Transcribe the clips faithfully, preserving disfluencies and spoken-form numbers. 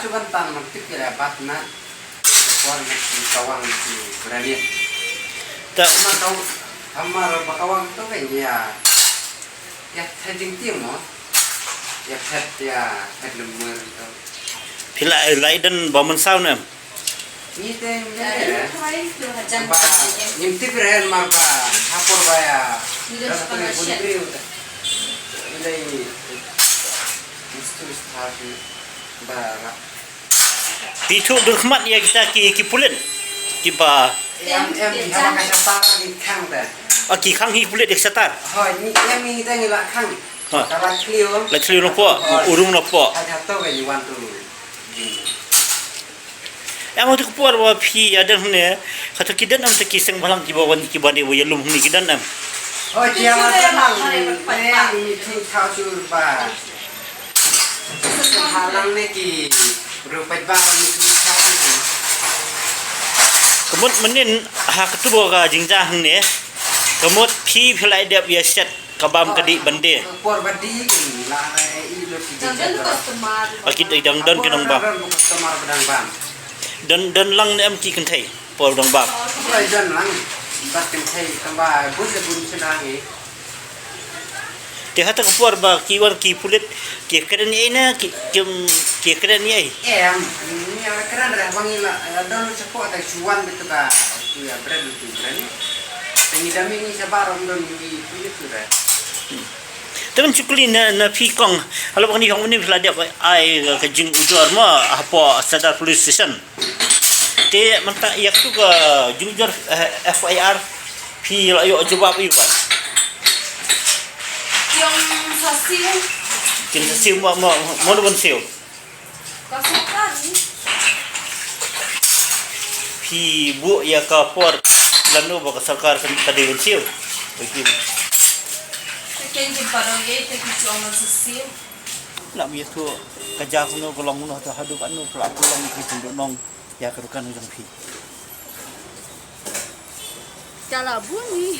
shu ban tan man tip ïa la bat na. Ka por na ki kawang ki brani. Ta Hamar ka, hamar ba kawang to kan ïa. Ïa thad jingtieng mo. Ïa thad ïa thad lemur to. Phi la, la i don ba mynsaw ne em? Ngi te ngi te. Ba ngim tip rel mar ba ha por ba ïa. Ngi don ba shet. Ngi dei. Mesti mesti ba ra. Phi ïathuh dur khmat ïa kita ki, ki pulit kiba. Em em ki haba ka shatar ki khang te. Ah, ki khang hi pulit ïa ka shatar. Hoi, ngi em ngi te ngi la khang. Ha. Ka la thliew. La thliew na pdeng, hoi, u rung na pdeng. Ha ka to ka ïa wan tu. Em, ha tu ka por ba phi ïa don hangne, kato ki don em te ki seng bhalang kiba wan kiba dei ba ïalum hangne ki don em? Oh, ki ïa wan bhalang ne, ne, ni tu thaw sur ba. Seng bhalang ne ki ru paidbah ni tu thaw sur. Ka mut mynnin ha katu ka jingjia hangne, ka mut phi phi la dep ïa shet Ka bam ka dih ban die. Por ba dih kan la i lut ki jingja. Aki dang don ki nongbam. Don don lang ne em ki kynthei por nongbam. Ai don lang. Ba kynthei tang ba bun le bun sdang i. Te hata ka por ba ki wan ki pulit ki kren ïa ne ki kim ki kren ïa. Em, ni ala kren re bang ila don support da chuan betu ka tu ya bren tu bren. Te ngi dami ngi sabar om don ngi pulit tu re. Te ngan shu kylli na, na phi kong, halo ba kane ka company phi la dep ai ka jingujor mo hapoh Sadar Police Station. Te mynta ïa katu ka jingujor, eh, F I R phi la ïoh jubab ïa ba. Ki ong sa siew. Kin sa siew mo, mo, mo ban siew. Ka sorkar ni. Phi buh ïa ka por lano ba ka sorkar ka, ka dei ban siew. Phi. Te ken ki parong ei te ki jong sa siew. Lam ïathuh ka jaka kumno ka long kumno, haduh katno ka la pynlong ki jingdon nong ïa ka dukan jong phi. Ka la bun ni.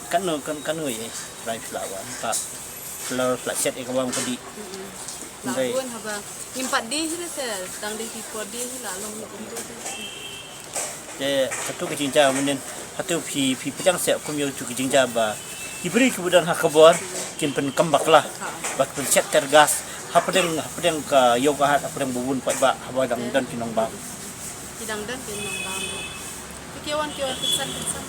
Katno, kan, katno ïa trai phi la wan pat. Phi la, phi la shet ïa ka bam ka dih. Mm-mm. La bun haba ngim pat die hi te, dang dei ki por die hi la long ni kumtu te. Te katu ka jingjia mynnin, katu phi, phi pdiang seh kum ïa katu ka jingjia ba ki briew kiba don ha ka bor kin pynkam bakla, ba kin pynshet tear gas hapdeng, hapdeng ka ïew ka hat, hapdeng ba bun paidbah haba dang don ki nongbam. Ki dang don ki nongbam. Te ki wan, ki wan kynsan kynsan.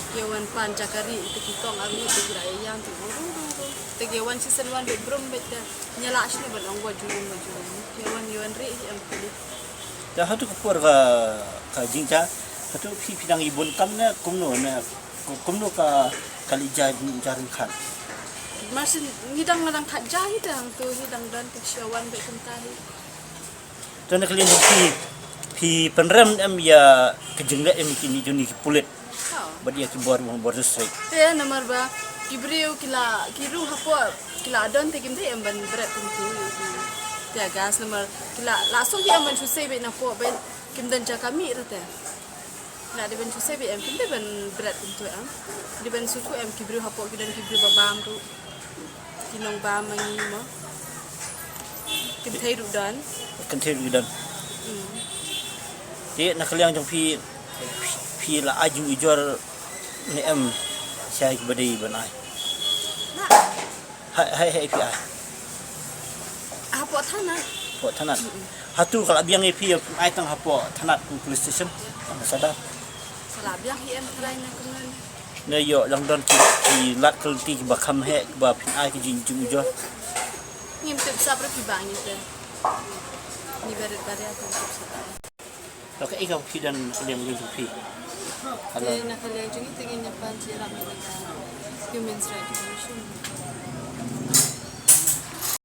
Ki wan pan jaka ri, te ki kong ar ngut te ki la ïa ïang te ki wan rung rung rung. Te ki wan shisien wan beit brum beit te. Ñiah lah shano ban ong wa jurung wa jurung. Ki wan, ki wan ri em kuli. Te hatu ka por ka, ka jingjia, hatu phi, phi dang i bun kam ne kumno ne, ku-, kumno ka, ka leit jia, jia ryngkat. Mar shen ngi dang, dang khat jia hi te hangtu hi dang don te shu wan beit kumta hi. Te na ka liang jong phi, phi pynrem em ïa ka jingleh em kine jong ngi ki pulit. Oh. Bad ïa ki bor, bor district. Te namar ba ki briew ki la, ki rung hapoh, ki la don te kim dei em ban bret kumtu. Tear gas namar ki la, la suk hi em ban shu sei beit napoh beit kim don jaka mih te. La dei ban shu sei beit em, kim dei ban bret kumtu em. Dei ban shu khuh em, ki briew hapoh ki don ki briew ba bam ruh. Ki nongbam ma ngi mo. Kynthei ruh don. Kynthei ruh don. Mm. Te na ka liang jong phi, phi, phi la ai jingujor ne em sha kiba dei ban ai? Hai, hai, hai phi ai. Hapoh thanat. Hapoh thanat. Mm-mm. Hatu ka la biang ïa phi ai tang hapoh thanat kum police station. Tang Sadar. Ka la biang hi em trai na kumne. Ne ïoh lang don ki, ki lad ka lynti kiba kham heh kiba phin ai ki jing, jingujor. Ngim tip sap ruh kiba ngi te. Ngi barit barit ngim tip sap. Ka ei ka phi don ka liang jong phi. Te na ka liang jong ngi te ngin ïa pan jingïarap na ka Human Rights Commission.